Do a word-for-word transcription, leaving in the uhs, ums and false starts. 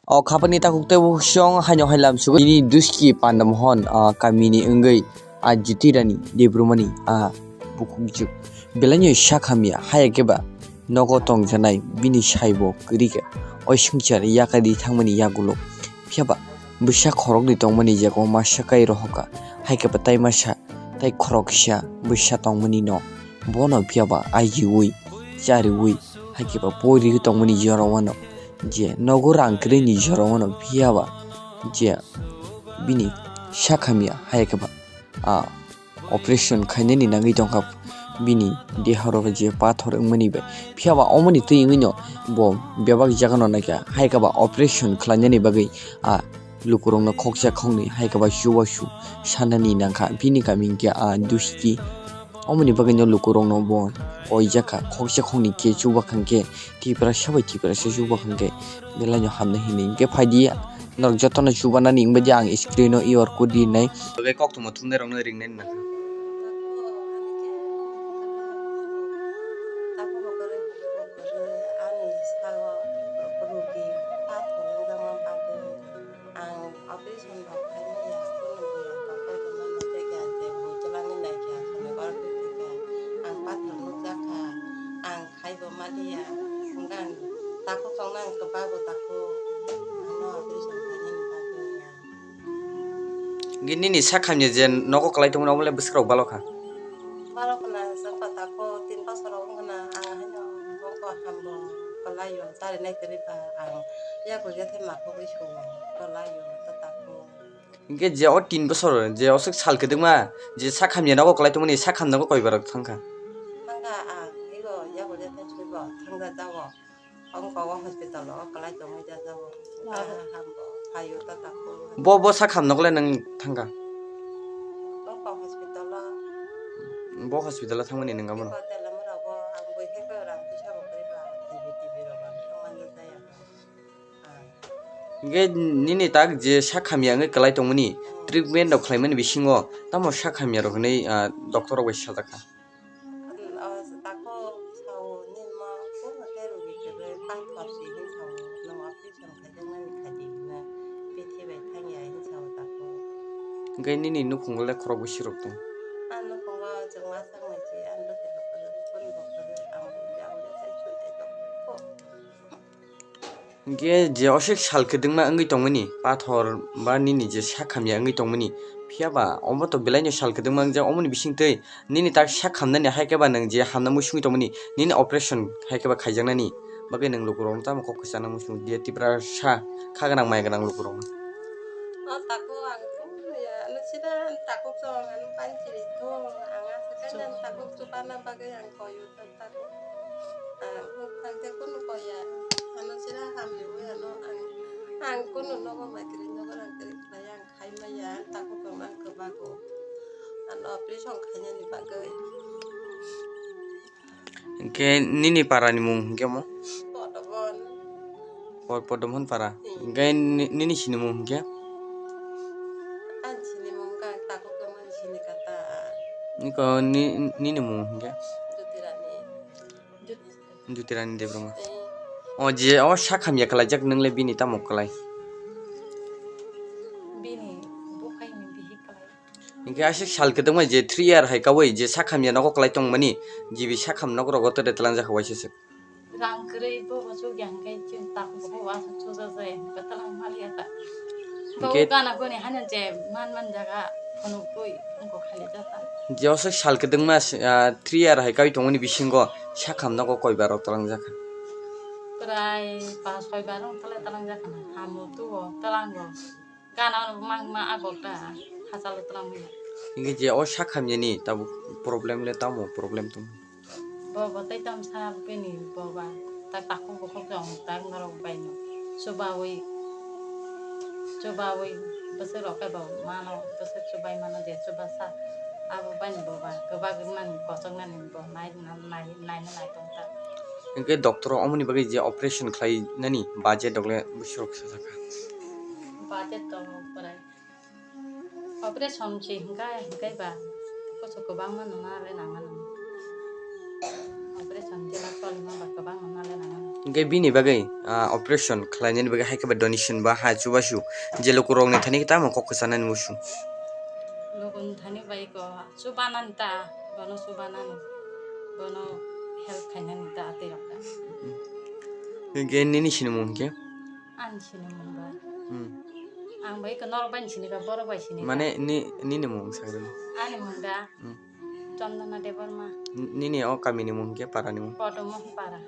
O khapani takhuk tei bukhuk song haino hai lam sugo. Bini duski Panda Mohon, ah, kamini wngwi, ah, Jyotirani Debbarmani, ah, bukhukjwk. Belaino sak hamya, haya khe ba nogo tongjanai bini saibo kwrwi khe oi swngchar yakari thangmani yagulo. Phiya ba bwsa khoroknwi tongmani yago masa kai rohor kha, hai khe ba tai masa tai khoroksa bwsa tongmani no. Bono phiya ba ajiui, chariui, hai khe ba poriui tongmani jorao no. Je nogo rang kwrwini jorao no phiya ba je bini sak hamya, hai khe ba, ah, operation khainani nangwi tongkha bini deha oro je pathor wngmani bai. Phiya ba omoni twi wngwi no bo bebak jaga no naikha, hai khe ba operation khlainani bagwi, ah, lukurokno khoksa khoknwi hai khe ba chubachu sanani nangkha. Bini kami hwnkhe, ah, duski. Omoni bagwino lukurokno bo koijak kha, khoksa khoknwi khe chubakhang khe Tiprasa bai Tiprasa chubakhang khe belaino hamnai hinwi. Hwnkhe phaidi norok jotono chubanani wngbaidi ang screen o E R code rinai. Tei koktwma thumnairokno ringnai nangkha. Ang operation rok khaimaya, kunu bwla kok bai tongna tei kha je bui twlangwi nai kha, khwnwi bar twi kha. Ang pathor nukjak kha, ang khaibo maliya, hwnkhe ang takhuk tongna ang kwbago takhuk, ano operation khainani bagwi ang. Hwnkhe nini sak hamya je nogo kwlai tongmani omo le bwswk rok balo kha? Balo khna, chwng pata kho tin bosor rok wng khna, ang haino bongkho hambo kwlaio, charinai kwrwi ba ang yago yathai ma khogwi sugo, kwlaio, tata kho. Hwnkhe je o tin bosor, je o swk sal kwdwkma, je sak hamya nogo kwlai tongmani, sak hamya nogo koi bar rok thang kha? Thang kha, ang ego yago yathai suibo thangja jago. Ang kogo hospital o kwlai tongwi jajago. Labo. Aha, hambo, phaio ta tako. Bo, bo sak hamno kole nang thangka? Bo ko hospital o. Bo hospital o thangmani nang amo no? Ko tela mura bo, ang bui khe ko rang puisa bo kari ba, T V, T V rok ang thangmani jaya. Ah. Hingke nini tak je sak hamya wngwi kwlai tongmani, treatment rok khlaimani bisingo tamo sak hamya rok hinwi, ah, doctor rok bai sajak kha? O tako sao nini ma pono khe rugi kwrwi pathor si hin sao, nwng operation khaijaknani khaidi hwnwi bithi bai thangya hin sao tako. Hwnkhe nini nukhungo le khorokbo sirok tong? Ang nukhungo chwng masa wngwi si, ang bwsai bo kwrwi, boni bo kwrwi, ang buji, ang buji, tei sui tei tok. Hingke je oswk sal kwdwkma wngwi tongmani, pathor ba nini je sak hamya wngwi tongmani, phiya ba omo to belaino sal kwdwkma wngjak, omoni bisingtwi nini tak sak hamnani hai khe ba nwng je hamna muisungwi tongmani, nini operation hai khe ba khaijaknani bagwi nwng lukurokno tamo kok kwchana muisung dia Tiprasa kha gwnang maya gwnang lukurokno. O tako ang ya, ano sida tako chong, ano panchiri thong, ang asa kanya tako chupana bagwi ang koyo. Tako. Ang, ang te kunu koya. Ano sira hamni ui ano ang, ang kunu nogo mai kiri nogo rang kiri khlai ang khai maya tako kong ang kebago. Ano operation khainani bagwi. Hingke nini para ni mung hingke mo? Podobon. Pod-, Podomon para. Hmm. Hingke ni-, nini sini mung hingke? Ang sini mung ka tako kong ang sini kata. Niko ni-, nini mung hingke? Jyotirani. Jyotirani Debbarma. O je o sak hamya kwlaijak nwng le bini tamo kwlai? Bini bukhai ni bihi kwlai. Hingke aswk sal kwdwkma je three year hai kaui je sak hamya nogo kwlai tongmani, jibi sak ham nok rogo tore twlangjak waisa swk. Rang kwrwi bo bo chukya hingke chwng takhuk bo bo aswk chuja jai hingke twlang maliya ta. Bo hingke gana guni hano je man man jaga phunuk twi wngkok khali jata. Je oswk sal kwdwkma, ah, three year hai kaui tongmani bisingo sak ham nogo koi bar rok twlangjak kha? Prai pas soi bar rok twlang, twlangjak kha na. Hamo tuo twlango. Gana ono mang ma agok ta hachalo twlang maya. Hingke je o sak hamyani tabuk problem le tamo problem tong? Bo bo tei tam sa bini bo ba tak takhuk bukhuk jong tak norok bai no. Chubaui, chubaui bwswk rok khe bo mano, bwswk chubai mano je chuba sa. Abo bai ni bo ba kwbak nani kochok nani bo nai, nai, nai, nai, nai tong ta. Hingke doctor omoni bagwi je operation khlai nani budget rok le bwswk rok sajak kha? Budget tong pore. Operation si hingka, hingkai ba, koso kwbangma nuna le nangmano. Operation jela tolima ba kwbangma nuna le nangmano. Hwnkhe bini bagwi, ah, operation khlainani bagwi hai khe ba donation ba ha chubasu je lukurokni thani tamo kok kwchanani musu. Lukurokni thani bai ko chubanani ta, bono chubanani, bono help khainani ta tei rok ta. Hwnkhe nini sinimung hwnkhe? Ani sinimung ba. Hmm. Ang bai ko norok bai sinika, borok bai sinika. Mane ni, nini mung sagrani? Ani mung da. Hmm. Chandana Debbarma. N-, nini o kamini mung hwnkhe, parani mung? Podomohon para.